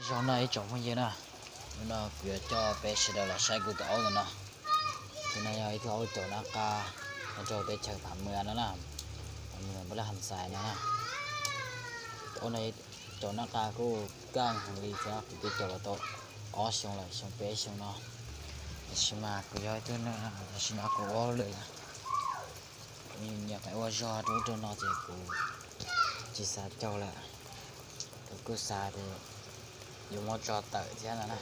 Zoo no ib tsoom phooj ywg na, hnub no kuv yuav coj peb sawv daws los saib kuv tus aub ntawm no. Tus no yog ib tug aub caum nab qa nyob rau teb chaws Phav Mwas no na, Phav Mwas npab laj Has Xais no na. Tus aub no caum nab qa kuj kaj heev li thiab, kuv twb caum los tau ob xyoo lawm, xyoo peb xyoo no. Tiam sis mas kuv yog ib tug neeg tam sim no kuv ua hauj lwm lawm, kuv nyiam qias ua zog rau ub rau no ces kuv tsis xav caum lawm. Kuv kuj xav tias yuav muab tso tawm thiab no na.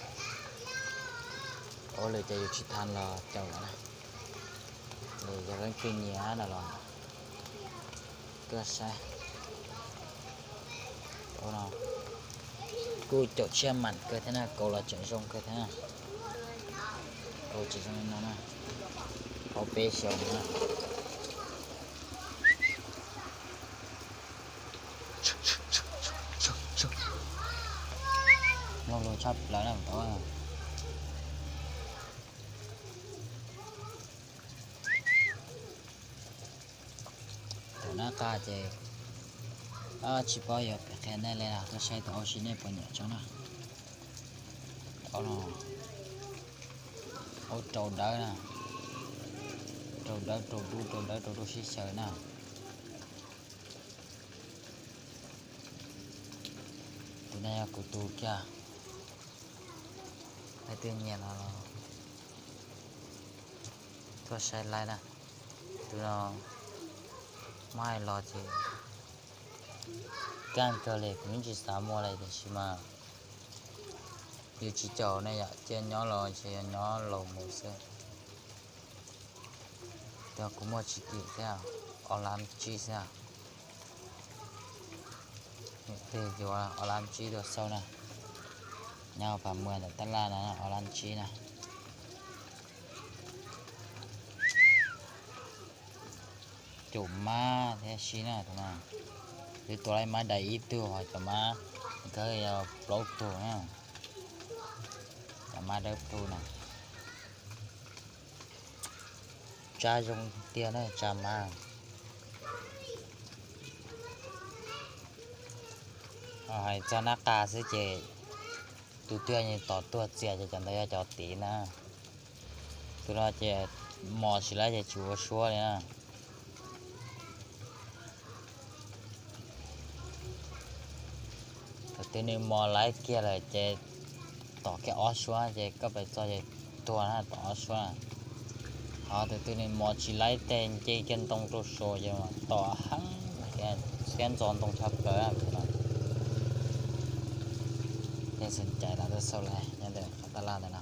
Ua lwm ces yus tsis tham los caum lawm na. Yog leej twg nyiam no los tuaj saib. Kuj caum tshiab mam kawg thiab na, kaus los tseem zoo kawg thiab na. Kaus tseem zoo li no na, ob peb xyoos na. Mloog lus tshaj plaws na tau. Tus nab qa ces tsis paub yuav qhia nej li, tuaj saib tus aub seb nej puas nyiam tso na. Aub no, aub rau dawb na, rau dawb rau dub, rau dawb rau dub sib xyaw na. Tus no yog kuv tus kiag, leej twg nyiam no los tuaj saib laib na. Tus no muab hais los ces kaj kawg li, kuv yeej tsis xav muag li tiam sis mas yus tsis caum ne yom, cia nyob los ces yog nyob laus mus xwb. Tus kuv muag tsis kim thiab, ob lab tsib xwb. Tus yuav ob lab tsib tuaj xauj na, nyob Phav Mwas ntawm tab laj no ob lab tsib na. Caum mab thiab sib na, twb tua laib mab dais ib tug, ho cov mab nkawd yog plaub tug na, cov mab dawb plhu na. Tsab zoo tiag na, tsab mab. Hais txog nab qa xwb ces tus twg nws tom tuag txias ces cov ntawd yog cov tiv na. Tus no ces mos tsis laib ces tsis ua suab li na. Thaum twg nws mos laib kiag lawm ces tom kiag ob suab ces koj pais txog ces tuag na, tom ob suab. Ho thaum twg nws mos tsis laib tes nce kiag ntoo rau saud ces tom heev, thiab ntxov ntoo tshaj plaws. Nej xav cais los tuaj xauj laib nyob ntawm qhov tab laj ntawm no.